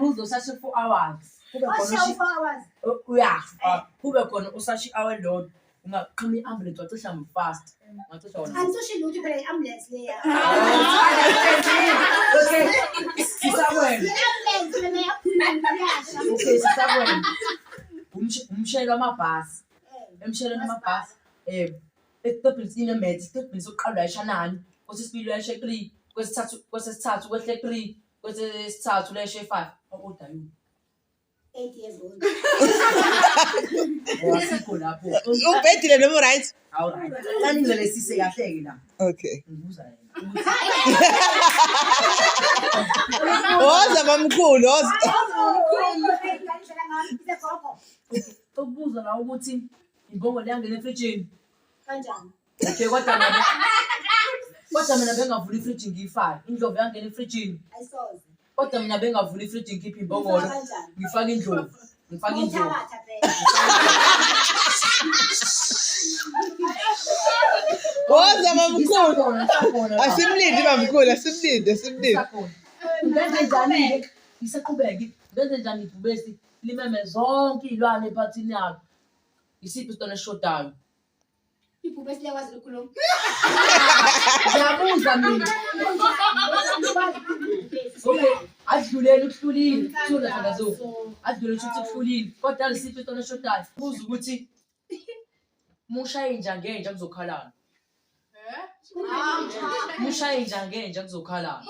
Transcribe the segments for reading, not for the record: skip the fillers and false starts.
Uzoshasha 4 hours. Kube khona Washiya 4 hours. Uyafa. Kube khona usasha i-hour elilodwa. Ungaqhuma i-ambulance wacisha fast. Ungacisha wona. Angicishe lutho phela, i-ambulance leya. Okay. Sisakwena. I-ambulance lena yaphuma, iyasha. Okay, sisakwena. Umshayeli wamabhasi. Emshayelweni wamabhasi. Esitobhini sine-maths, esitobhini sokuqala ulayisha nani, kwesesibili ulayishe 3, kwesithathu kwesesithathu kwehle 3, kwesesithathu ulayishe 5. How old are you? 8 years old. Asikho lapho. Ubhedile noma right? All right. Ngangilelesise kahle-ke la. Okay. Ngibuza yena. Woza mamkhulu, woza. Ukubuza la ukuthi imbongolo yangena efrijini. Kanjani? Okay, kodwa mina bengavula ifriji ngiyifake. Indlovu yangena efrijini. Ayisoze. Kodwa mina bengavula ifriji ngikhiphe imbongolo. Uyifaka kanjani? Ngifake indlovu. Ngifake indlovu. Uthakatha phela. Woza mamkhulu. Ngisakhona, ngisakhona la. Asimlindi mamkhulu, asimlinde, asimlinde. Ngisakhona. Ngenze njani-ke? Ngisaqhubeke. Ngenze njani ibhubesi limeme zonke iy'lwane ephathini yalo? Isiphi isitolo esishodayo? Ibhubesi liyakwazi ukukhuluma. Ngiyabuza mina. Okay, adluleni ukuhlulile. Thula Thandazo. Adluleni ukuthi kuhlulile. Kodwa lisiphi isitolo esishodayo? Buza ukuthi mushaye inja ngenja kuzokhalana. Mushaye inja ngenja kuzokhalana.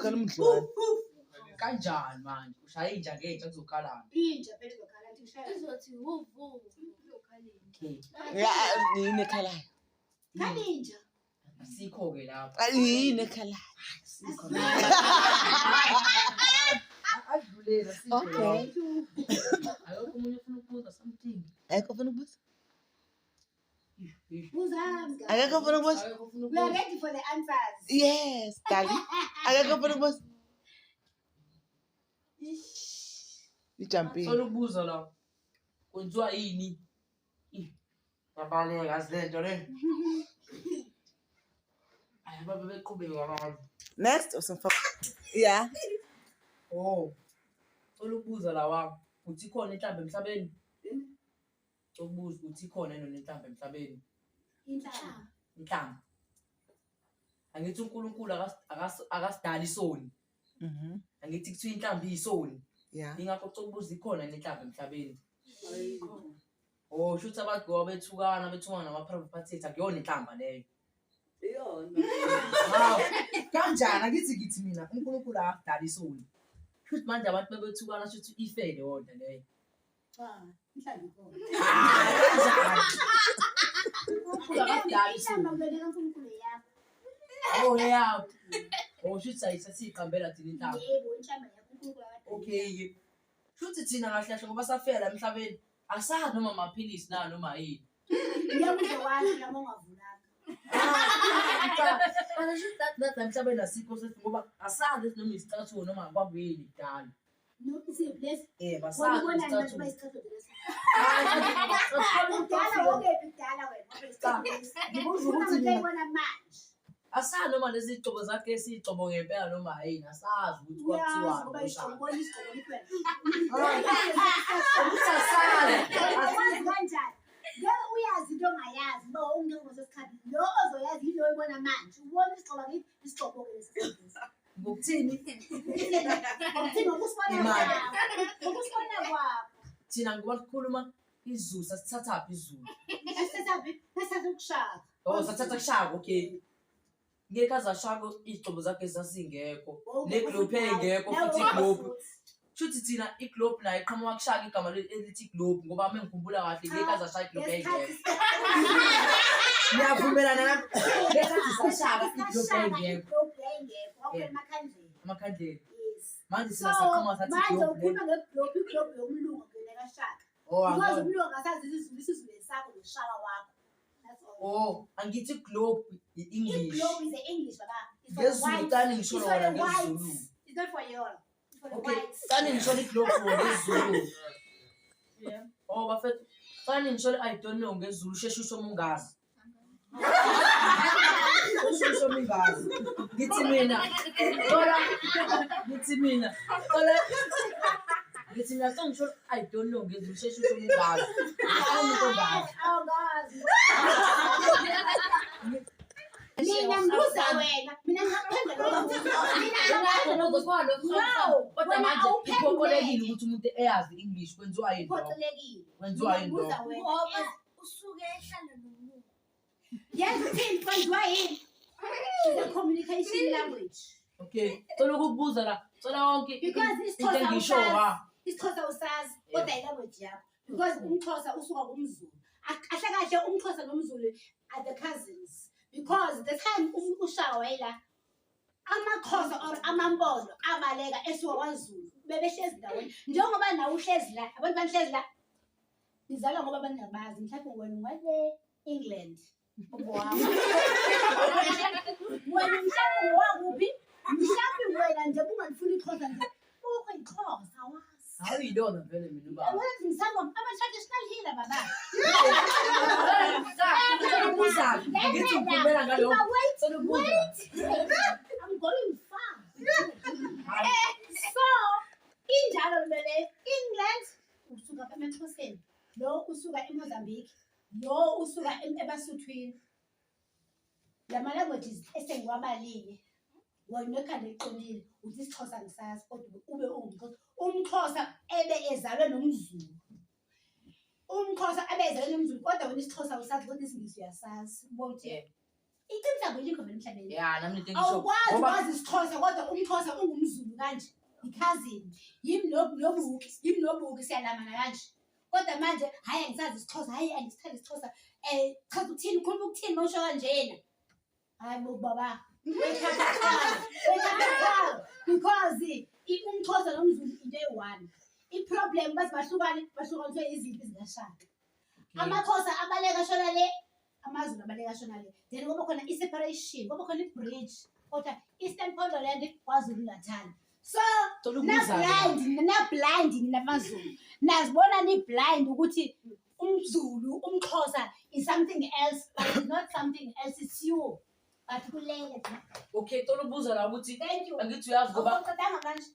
Khala umdlwane. Kanjani manje? Ushaye inja ngenja kuzokhalana. Inja phela izokhala, athi ushaya. Izothi wuvu. Okay. Ya, yini ekhalayo? Khala inja. Asikho-ke lapho. Ah, yini ekhalayo? Asikho. Adlulele asikho Okay. lapho. Akekho omunye ofuna ukubuza something. Akekho ofuna ukubuza? Buzani. Akekho ofuna ukubuza? Akekho ofuna We are ukubuza. ready for the answers. Yes, darling. Akekho ofuna ukubuza? Ijumping. Cela ukubuza la. Kwenziwa yini? Ih, Yabaleka yazi le nto le. Ayi babe beqhubeka abantu. Next usumfaka. Yeah. Oh. Cela ukubuza la wami. Uthi ikhona inhlambi emhlabeni? Cela ukubuza ukuthi ikhona yini inhlambi emhlabeni? Inhlamba. Inhlambi. Angithi uNkulunkulu akasidali isoni. Angithi kuthiwa inhlambi iyisoni. Ingakho cela ukubuza ikhona yini inhlambi emhlabeni? Oh, shuthi abantu ngoba bethukana bethukana nama-private party akuyona inhlamba leyo. Iyona. Hawu, kanjani angithi ngithi mina uNkulunkulu akadali isoni. Shuthi manje abantu bebethukana shuthi ife leyo nto leyo. Cha, inhlamba ikhona. Hayi, kanjani? uNkulunkulu akadali Inhlamba isoni. kuyona kaNkulunkulu yakho. Oh, yeah. Oh, shuthi sayisiqambela thina inhlamba. Yebo, inhlamba yakho uNkulunkulu akadali. Okay. Shuthi thina kahle kahle ngoba safela emhlabeni asazi noma amaphilisi na noma yini. Ngeke uze wazi lama ungavulanga. Manje shuthi that la emhlabeni asikho sethi ngoba asazi noma isicathulo noma kwakuyini kudala. No, isiphi lesi? Eh, Wena basazi ubonani manje isicathulo. bayisicathulo lesi? Hayi, Kudala wokephi kudala wena ngoba isicathulo lesi. Ngibuza Ufuna ukuthi ukuthi mina uyibona manje. asazi noma lezi zigcobo zakhe esiyigcobo ngempela noma yini asazi ukuthi Uyazi kwakuthiwani ngoba ngoshaka. isigcobo, ubona isigcobo lithi wena. Ukuthi asazi. Wazi kanjani? Ngeke uyazi into ongayazi ngoba ungeke ngaleso sikhathi. Lo ozoyazi yilo oyibona manje. Ubona isigcobo ngithi isigcobo-ke lesi sikhathi. Ngokuthini? Ngokuthini? Ngokusibona Imali. kwakho. Ngokusibona kwakho. Thina ngoba sikhuluma isiZulu sasithathaphi isiZulu? Sasithathaphi? Sasithatha ukushaka. Oh, sathatha kushaka, okay. Ngeke azashaka izigxobo zakhe zazingekho. Ne-globe eyayingekho futhi iglobe. Shuthi thina iglobe nayo iqhamuka kushaka igama elithi iglobe ngoba uma ngikhumbula kahle ngeke azashaya iglobe eyayingekho. Niyavumelana nami? Ngesikhathi sashaka iglobe eyayingekho. Iglobe yayingekho. Kwakuphela amakhandlela. Amakhandlela. Yes. Manje So thina saqhamuka sathi manje iglobe le. ukhuluma ngeglobe, iglobe yomlungu kuyona kashaka. Oh, Because angiboni. umlungu akasazi isiZulu, isiZulu esakho noshaka wakho. That's all. Oh, angithi globe i-English. Iglobe is the English, baba. It's for the NgesiZulu whites. tani ngisho It's for lona the whites. ngesiZulu. It's not for you. It's for the Okay, whites. tani ngisho iglobe ngesiZulu. Oh, bafethu, tani ngisho I don't know ngesiZulu sheshe usho uma ungazi. Sheshe usho uma ungazi. Ngithi mina, thola, ngithi mina, thola. Ngithi mina sengisho I don't know ngezulu sheshe usho ungazi. Umuntu ongazi. Awungazi. Mina ngibuza wena, mina ngingakuphendula lowo mbuzo. Mina Ngakho angikuphendula. No, kodwa Wena manje awuphenduleki. iphoqelekile ukuthi umuntu eyazi English kwenziwa yini lokho? Uphoqelekile. Kwenziwa yini Ngibuza lokho? wena. Ngoba usuke ehlala nomuntu. Yenza uthini? Kwenziwa yini? It's a communication language. Okay, cela ukukubuza la, cela wonke Because into isiXhosa engisho awusazi. wa. IsiXhosa usazi, kodwa i-language yakho. Because umXhosa usuka kumZulu. Kahle kahle umXhosa nomZulu are the cousins. Because the time uShaka wayela amaXhosa or amaMpondo abaleka esuka kwaZulu bebehlezi ndawonye. Njengoba nawe uhlezi la, abantu banihlezi la. Nizalwa ngoba bangabazi, mhlawumbe wena ungale England. Ubowami. Wena mhlawumbe wakuphi? Mhlawumbe wena nje bungalifuni iXhosa nje. Ukho iXhosa wazi. Hawu yilona vele mina ubaba. Wenza ngisangoma ama-traditional healer baba. Cela ukubuza. Ngithi ngikhulumela ngalokho. Wait, Cela ukubuza. wait. I'm going far. So, injalo le England usuka emaXhoseni, lo usuka eMozambique, lo usuka eBasuthwini. Lama languages esengiwabalile. Wena ekhanda eliqinile uthi isiXhosa ngisazi kodwa ube ungumXhosa. UmXhosa ebe ezalwe nomZulu. UmXhosa ebe ezalwe nomZulu kodwa wena isiXhosa usazi kodwa isiNgisi uyasazi. Ubona ukuthi Yeah. iqiniso alikho vele emhlabeni. Ya, nami into engisho. Awukwazi Ngoba ukwazi isiXhosa kodwa umXhosa ungumZulu kanje. I-cousin. Yimi noBuki, yimi noBuki siyalamana kanje. Kodwa manje hhayi angisazi isiXhosa, hhayi angisithandi isiXhosa. Chaza ukuthini, ukhuluma ukuthini mawusho kanjena. Hayi bo baba. Wake up call. Wake up call. Because umXhosa nomZulu into eyi-one. I-problem bathi bahlukane, bahlukaniswe izimpi zikaShaka. AmaXhosa abaleka shona le, amaZulu abaleka shona le. Then kwaba khona i-separation, kwaba khona i-bridge. Kodwa Eastern Pondoland, KwaZulu Natal. So Cela ukubuza. na-blind, na-blind nina maZulu. Nazibona ni-blind ukuthi umZulu, umXhosa is something else, but it's not something else, it's you. But kulele. Okay, cela ukubuza la ukuthi Thank you. angithi uyazi ngoba Awuqedanga manje.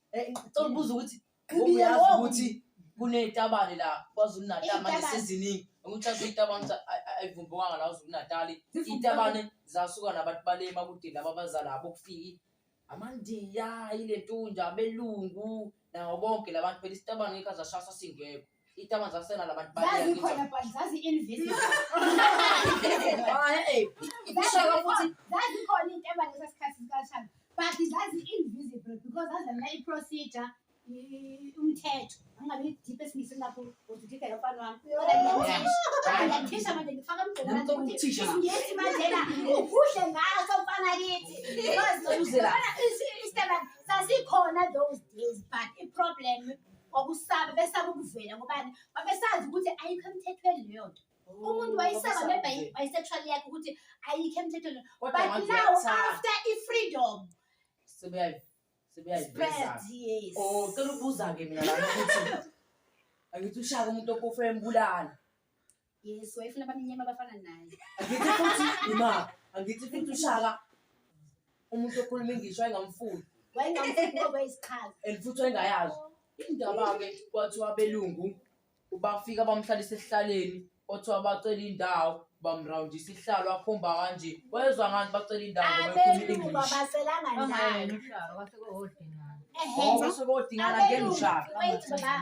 Cela ukubuza ukuthi ngoba Gqibile uyazi ngoku. ukuthi kuney'tabane la KwaZulu Natal manje Iy'tabane. seziningi. Ukuthi azi iy'tabane ukuthi ayivumbukanga la KwaZulu Natal. Iy'tabane zasuka nabantu bale emakude laba abazala abokufika. AmaNdiya, ilentunja, abelungu, nawo bonke labantu phela isitabane ngekho azashasa singekho. Iy'tabane zasena labantu bale Zazikhona but zazi-invisible. Ah, uShaka futhi Zazikhona iy'tabane ngaleso sikhathi sikaShaka but zazi-invisible because zazilandela i-procedure, umthetho. Angingabi deep esiNgisini lapho uthi udideka mfana wami. Kodwa ngiyathisha. Kodwa ngiyathisha manje ngifaka emgqomeni Nami ukuthi ukuthisha. isiNgisi manje la uguhle ngaso mfana kithi. Because Uze la. yabona isitabane sasikhona those days but i-problem kwakusaba besaba ukuvela ngobani babesazi ukuthi ayikho emthethweni leyo nto. Umuntu wayesaba maybe bisexual yakhe ukuthi ayikho emthethweni. Kodwa But manje now uyakuthatha. after i-freedom Sebeyayiveza. spread, yes. Oh, cela ukubuza-ke mina lana ukuthi angithi uShaka umuntu okofe embulala. Yes, wayefuna abamnyama abafana naye. Angithi futhi ima, angithi futhi uShaka umuntu okhuluma English wayengamfuni Wayengamfuni ngoba wayisiqhaza. and futhi wayengayazi. Indaba-ke kwathiwa abelungu bafika bamhlalisa esihlaleni, kwathiwa bacela indawo, bamrawundisa isihlalo wakhomba kanje. Wezwa ngani bacela indawo ngoba ekhuluma Abelungu i-English. babaselanga ndawo. Bangayena uShaka kwase kuhodingana. Ehhe. Oh, basuke kodingana ngena Abelungu, uShaka. wait baba.